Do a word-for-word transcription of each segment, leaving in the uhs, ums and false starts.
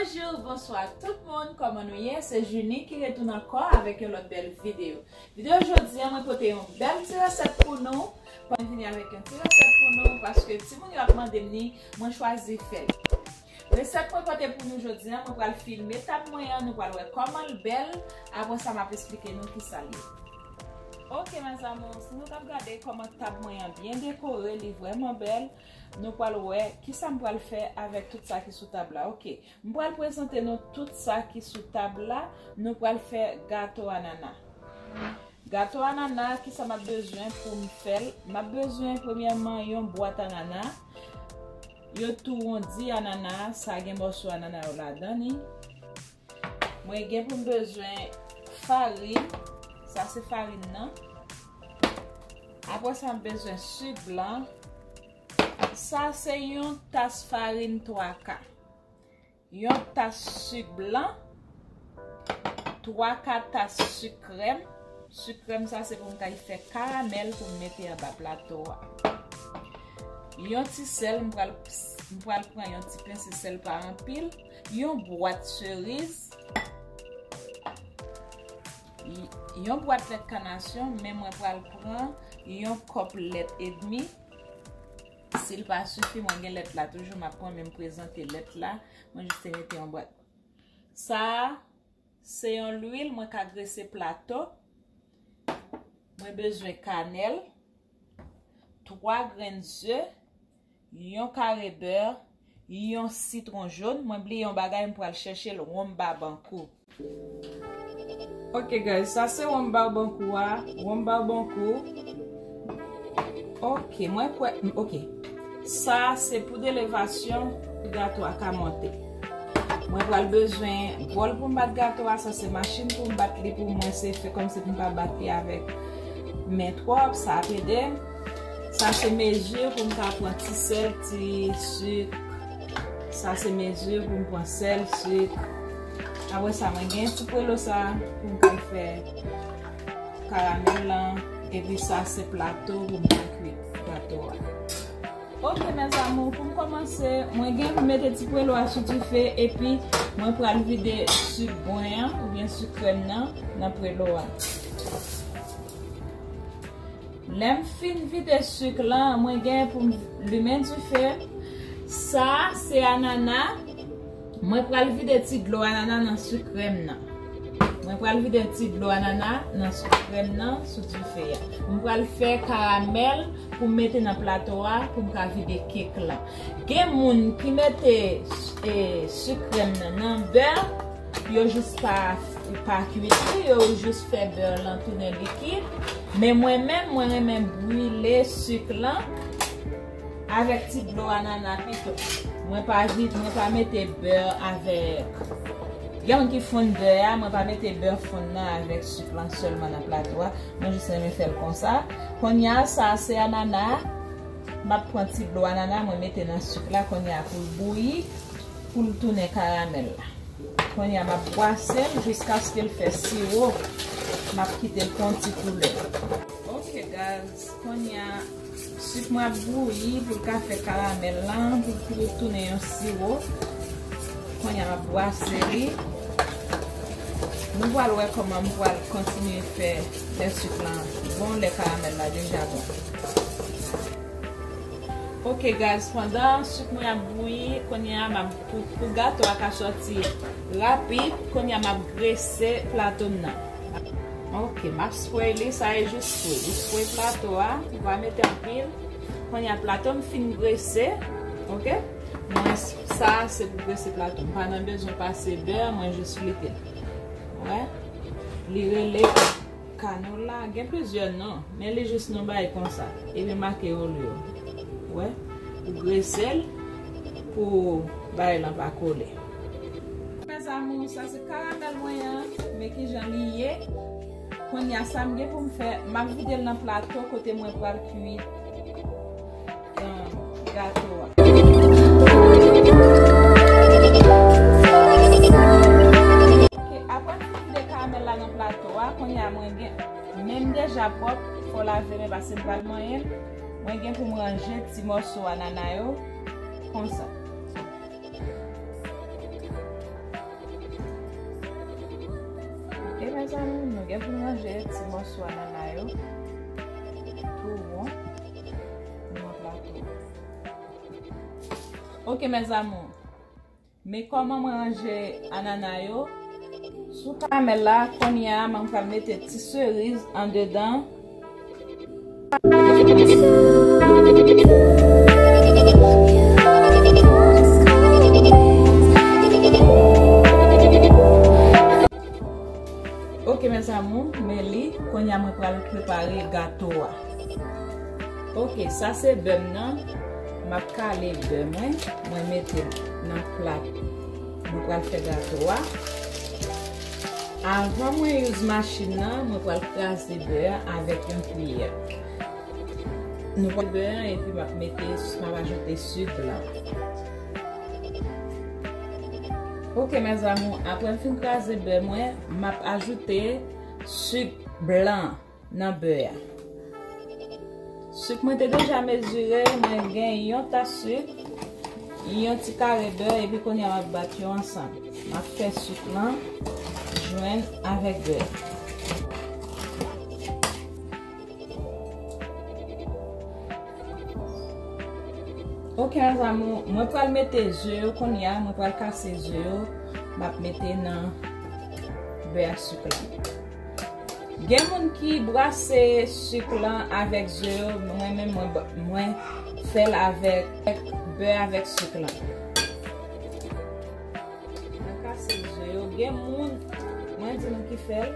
Bonjou, bonswa tout moun, kòman nou ye? Se Junie ki retounen ankò avèk yon lòt bèl videyo. Videyo jodi a, mwen pote yon bèl ti resèt pou nou. Mwen vini avèk yon ti resèt pou nou paske timoun yo ap mande m ni, mwen chwazi fè l. Resèt mwen pote pou nou jodi a, mwen pral filme tab mwen an, nou pral wè kòman l bèl. Apre sa, m ap esplike nou kisa l ye. Ok, mes amours, si nou t ap gade kòman tab mwen an byen dekore, li vrèman bèl. Nou pral wè kisa m pral fè avèk tout sa ki sou tab la. Ok, m pral prezante nou tout sa ki sou tab la. Nou pral fè gato anana. Gato anana, kisa m ap bezwen pou m fè l? M ap bezwen, premyèman, yon bwat anana. Yo tou wondi anana, sa gen mòso anana yo ladan li. Mwen gen pou m bezwen farin, sa se farin nan. Apre sa, m bezwen sik blan. Sa se yon tas farin twa ka. Yon tas sik blan, twa ka tas sik krèm. Sik krèm sa se pou m kay fè karamèl pou m mete anba plato a. Yon ti sèl, m pral, m pral pran yon ti pense sèl pa anpil. Yon bwat seriz. Y-, yon bwat lèt kanasyon, men mwen pral pran yon kòp lèt edmi. Si l pa sifi, mwen gen lèt la toujou, m ap pran, men m prezante lèt la. Mwen jis te mete yon bwat. Sa a, se yon lwil mwen ka grese plato. Mwen bezwen kanèl, twa grenn ze, yon kare bè, yon sitwon jòn. Mwen bliye yon bagay, m pral chèche l, wonm Babankou. Ok, guys, sa se wonm Babankou a, wonm Babankou. Ok, mwen kwè, ok. Sa se poud elevasyon pou gato a ka monte. Mwen pral bezwen bòl pou m bat gato a, sa se machin pou m bat li pou mwen, se fè kòmsi pou m pa bat li avèk men twòp, sa ap ede m. Sa se mezi pou m ka pran ti sèl, ti sik. Sa se mezi pou m pran sèl, sik. Apre sa, mwen gen ti pwelo sa pou m ka fè karamèl lan. Epi sa se plato pou m ka kwit gato a. Ok, mes amours, pou m kòmanse, mwen gen pou m mete ti pwelo a sou dife, epi mwen pral vide sik bwen an, oubyen sik krèm nan, nan pwelo a. Lè m fin vide sik lan, mwen gen pou m limen dife. Sa, se anana. Mwen pral vide ti dlo anana nan sik krèm nan. Mwen pral vide ti dlo anana nan sik krèm nan sou dife a. Mwen pral fè karamèl pou m mete nan plato a pou m ka vide kek lan. Gen moun ki mete, e, sik krèm nan nan bè, yo jis pa, pa kwit li, yo jis fè bè lan tounen likid. Men mwen menm, mwen renmen brile sik lan avèk ti dlo anana pito. Mwen pa vit, mwen pa mete bè avèk. Gen moun ki fonn bè a, mwen pa mete bè fonn nan avèk sik lan sèlman nan plato a. Mwen jis renmen fè l konsa. Kounye a, sa se anana. M ap pran ti dlo anana, mwen mete nan sik la kounye a pou l bouyi, pou l tounen karamèl la. Kounye a, m ap bwase l jiskaske l fè siwo. M ap kite l pran ti koulè. Ok, guys, kounye a, sik mwen ap bouyi pou l ka fè karamèl lan, pou, pou l tounen yon siwo. Kounye a, m ap bwase li. Nou pral wè kòman m pral kontinye fè, fè sik lan bon lè karamèl la deja bon. Ok, guys, pandan sik mwen ap bouyi, kounye a, m ap, pou, pou gato a ka sòti rapid, kounye a, m ap grese plato m nan. Ok, m ap spray li, sa e jis spray. Ou spray plato a, ou pa mete anpil. Kounye a, plato m fin grese, ok? Mwen, sa se pou grese plato. M pa nan bezwen pase bè, mwen jis flite l. Wè? Li rele kanola. Gen plizyè non, men li jis nou bay konsa. Epi make Oreo. Wè? Ou grese l pou bagay lan pa kole. Mes amours, sa se karamèl mwen an. Men kijan li ye. Kounye a, sa m gen pou m fè, m ap vide l nan plato kote mwen pral kwit, um, gato a. Ok, apre m fin vide karamèl la nan plato a, kounye a mwen gen, men m deja pwòp, fò lave men paske m pral manyen l. Mwen gen pou m ranje ti mòso anana yo, konsa. E mezanmi, nou gen pou n ranje ti mòso anana yo tou won nan plato. Ok, mes amours. Men kòman mwen ranje anana yo. Sou karamèl la, kounye a, mwen pral mete ti seriz andedan. Ok, mes amours, men li, kounye a mwen pral prepare gato a. Ok, sa se bè m nan. M ap kale bè mwen, mwen mete l nan plat. Mwen pral fè gato a. Avan mwen use machin nan, mwen pral kraze bè a avèk yon kiyè. Nou pral bè a epi m ap mete, m ap ajoute sik blan. Ok, mes amours, apre m fin kraze bè mwen, m ap ajoute sik blan nan bè a. Sik mwen te deja mezire, mwen gen yon tas sik, yon ti kare bè, epi kounye a m ap bat yo ansanm. M ap fè sik lan jwenn avèk bè. Ok, mes amours, mwen pral mete ze yo kounye a, mwen pral kase ze yo, m ap mete nan bè a sik lan. Gen moun ki brase sik lan avèk ze yo, mwen menm mwen, mwen fè l avèk bè avèk sik lan. Mwen kase ze yo. Gen moun, mwen di nou ki fè l.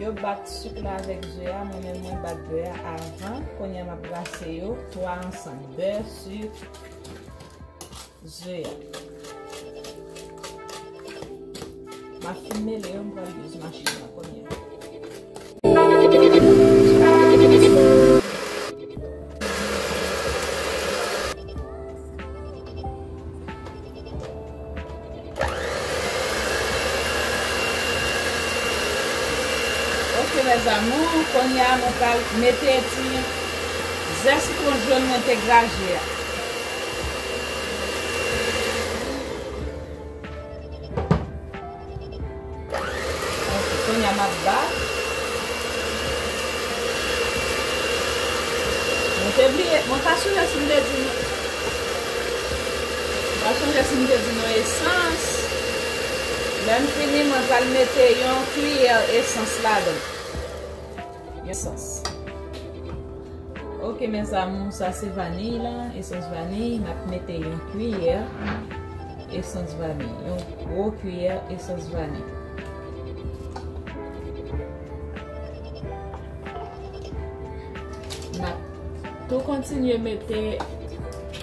Yo bat sik la avèk ze a, mwen menm mwen bat bè a avan. Kounye a m ap brase yo twa ansanm. Bè, sik, ze a. M ap fin mele yo, m pral use machin nan kounye a. Ok, mes amours, kounye a mwen pral mete ti zè sitwon jòn mwen te graje a. Ok, kounye a m ap bat. Mwen te bliye, mwen pa sonje si m te di nou. Mwen pa sonje si m te di nou esans. Lè m fini, mwen pral mete yon kiyè esans ladan. Yon esans. Ok, mes amours, sa se vaniy la, esans vaniy. M ap mete yon kiyè esans vaniy, yon gwo kiyè esans vaniy. M ap tou kontinye mete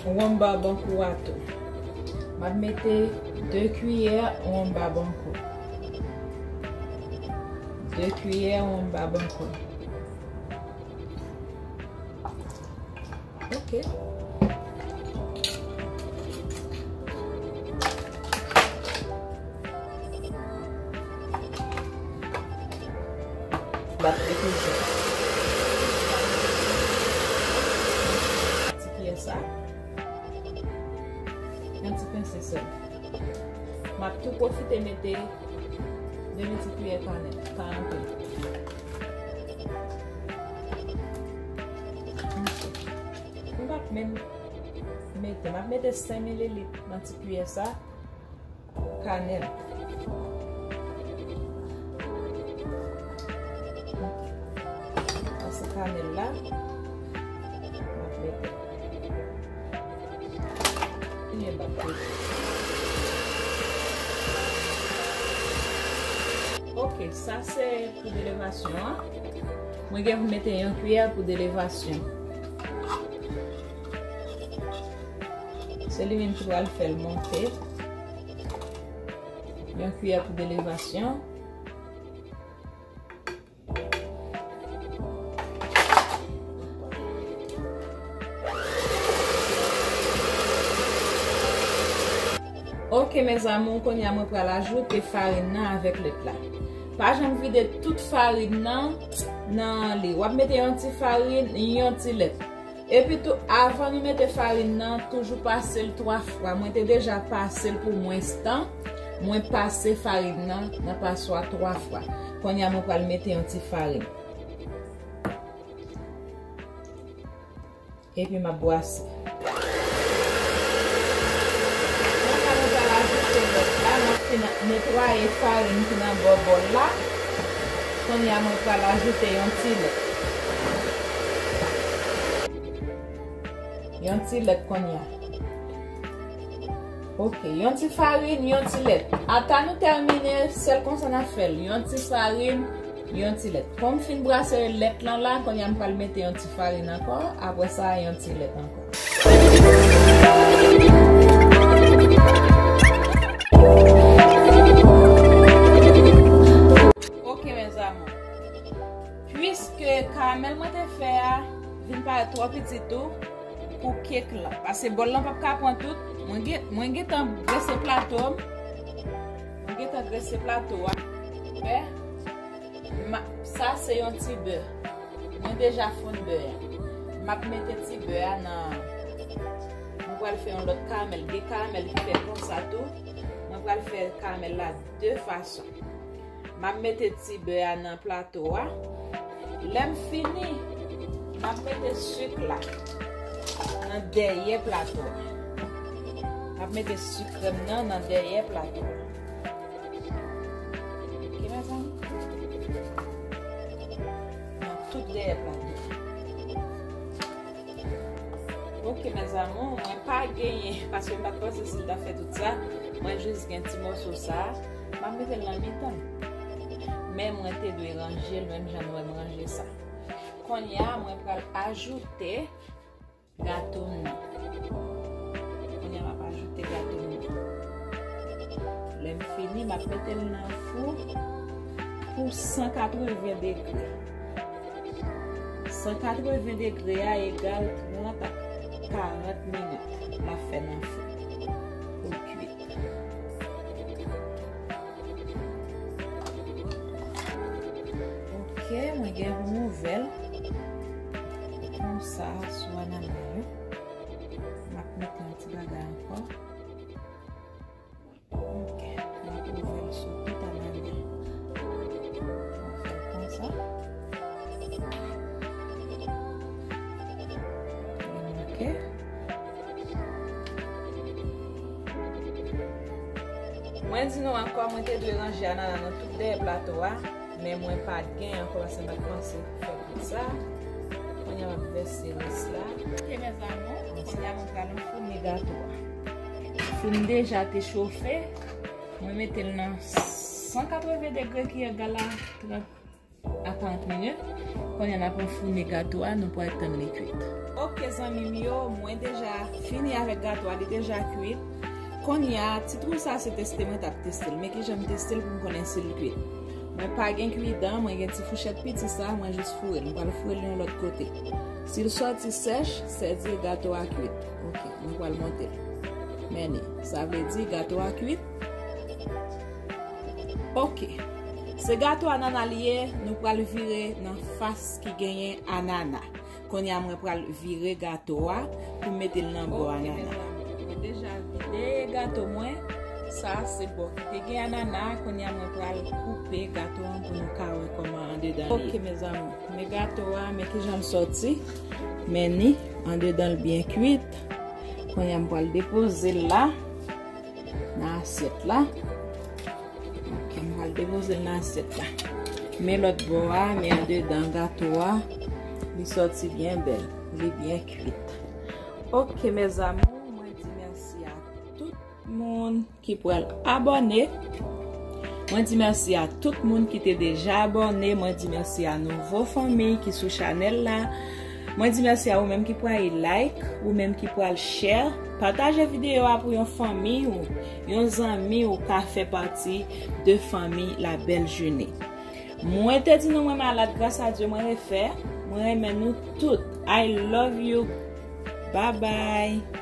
wonm babankou a tou. M ap mete de kiyè wonm babankou. De kiyè wonm babankou. Ok. Bat li toujou. Ti kiyè sa. Yon ti pense sèl. M ap tou pwofite mete demi ti kiyè kanèl, kanèl. M p ap menm mete, m ap mete senk mililit nan ti kiyè sa kanèl. Sa se kanèl la. M ap mete. Kontinye bat tou. Ok, sa se poud elevasyon an. Mwen gen pou mete yon kiyè poud elevasyon. Se li menm ki pral fè l monte. Yon kiyè poud elevasyon. Ok, mes amours, kounye a mwen pral ajoute farin nan avèk lèt la. Pa janm vide tout farin nan nan li. W ap mete yon ti farin, yon ti lèt. Epi tou, avan nou mete farin nan, toujou pase l twa fwa. Mwen te deja pase l pou mwens tan. Mwen pase farin nan nan paswa twa fwa. Kounye a mwen pral mete yon ti farin. Epi m ap bwase. Kounye a mwen pral ajoute lòt la, m ap fin netwaye farin ki nan bò bòl la. Kounye a mwen pral ajoute yon ti lèt. Yon ti lèt kounye a. Ok, yon ti farin, yon ti lèt. Ata nou tèmine, sèl konsa n ap fè l. Yon ti farin, yon ti lèt. Kon m fin brase lèt lan la, kounye a m pral mete yon ti farin ankò, apre sa, yon ti lèt ankò. Ok, mes amours. Piske karamèl mwen te fè a vin parèt twò piti tou pou kèk lan. Paske bòl lan p ap ka pran tout. Mwen gen, mwen gentan grese plato m. Mwen gentan grese plato a. Wè? Ma, sa se yon ti bè. Mwen deja fonn bè a. M ap mete ti bè a nan, mwen pral fè yon lòt karamèl. Gen karamèl ki fèt konsa tou. Mwen pral fè karamèl la de fason. M ap mete ti bè a nan plato a. Lè m fini, m ap mete sik la nan dèyè plato a. M ap mete sik krèm nan nan dèyè plato a. Ok, mezanmi? Nan tout dèyè plato a. Ok, mes amours, mwen pa genyen, paske m pa t panse si l t ap fè tout sa. Mwen jis gen ti mòso sa. M ap mete l nan mitan. Men mwen te dwe ranje l, menm jan nou wè m ranje sa. Kounye a, mwen pral ajoute gato m nan. Kounye a, m ap ajoute gato m nan. Lè m fini, m ap mete l nan fou pou san katreven degre. San katreven degre a egal trant a karant minit. L ap fè nan fou pou l kuit. Ok, mwen gen pou m ouvè l konsa sou anana yo. M ap mete yon ti bagay ankò. Ok, m ap ouvè l sou tout anana. M ap fè l konsa. Ok. Mwen di nou ankò, mwen te dwe ranje anana nan tout dèyè plato a, men mwen pa t gen ankò paske m pa t panse fè tout sa. Kounye a m ap vèse rès la. Ok, mes amours, kounye a mwen pral anfoune gato a. Fou m deja te chofe. Mwen mete l nan san katreven degre ki egal a trant a karant minit. Kounye a n ap anfoune gato a, nou pral tann li kuit. Ok, zanmi m yo, mwen deja fini avèk gato a, li deja kuit. Kounye a, ti twou sa se teste mwen t ap teste l. Men kijan m teste l pou m konnen si l kuit. Mwen pa gen kuidan, mwen gen ti fouchèt piti sa, mwen jis foure l. Mwen pral foure l yon lòt kote. Si l sòti sèch, sèdi gato a kuit. Ok, mwen pral monte l. Men ni, sa vle di gato a kuit. Ok. Se gato anana li ye, nou pral vire nan fas ki genyen anana. Kounye a mwen pral vire gato a pou m mete l nan bò anana. Ok, mes amours. Mwen deja vide gato mwen. Sa se bò ki te gen anana. Kounye a mwen pral koupe gato an pou nou ka wè kòman andedan li ye. Ok, mes amours. Men gato a, men kijan l sòti. Men ni, andedan l byen kuit. Kounye a m pral depoze l la nan asyèt la. Ok, m pral depoze l nan asyèt la. Men lòt bò a, men andedan gato a, li sòti byen bèl, li byen kuit. Ok, mes amours, mwen di mèsi a tout moun ki pral abòne. Mwen di mèsi a tout moun ki te deja abòne. Mwen di mèsi a nouvo fanmi ki sou chanèl la. Mwen di mèsi a ou menm ki pral like, ou menm ki pral share. Pataje videyo a pou yon fanmi ou, yon zanmi ou ka fè pati de fanmi La Belle Jeunée. Mwen te di nou mwen malad, gras a Dye mwen refè. Mwen renmen nou tout. I love you. Bye bye.